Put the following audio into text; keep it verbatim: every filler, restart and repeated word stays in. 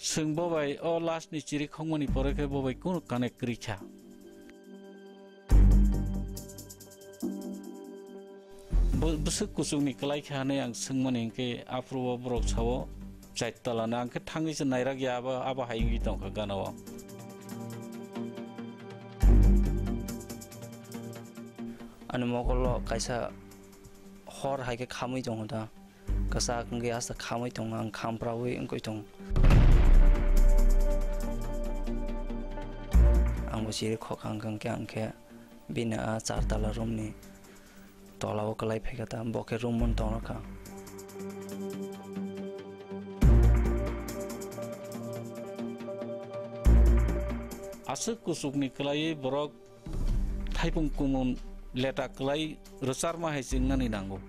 Chwng bo bai o last ni chiri khokmani pore khe bo bai kunu connect kwrwi kha. Bo-, bwswk kuchukni kwlai kha hinwi ang swngmani hinkhe aphuru o borok sao, "Chaitala no ang khe thangwi se nairak ya, abo, abo hai wngwi tongkha gana o." Ani mokol o kaisa hor hai khe khamwi tongo da. Kwchak wngwi asta khamwi tongo, ang khamprawi wngwi tongo. Ang bo chiri khok ang khe, ang khe bini a char tala room ni tola o kwlai phaikha ta, bo khe room mon tongkha. Aswk kuchukni kwlaiwi borok thaipung kumun leta kwlai rwcharma hai se wngnani nango.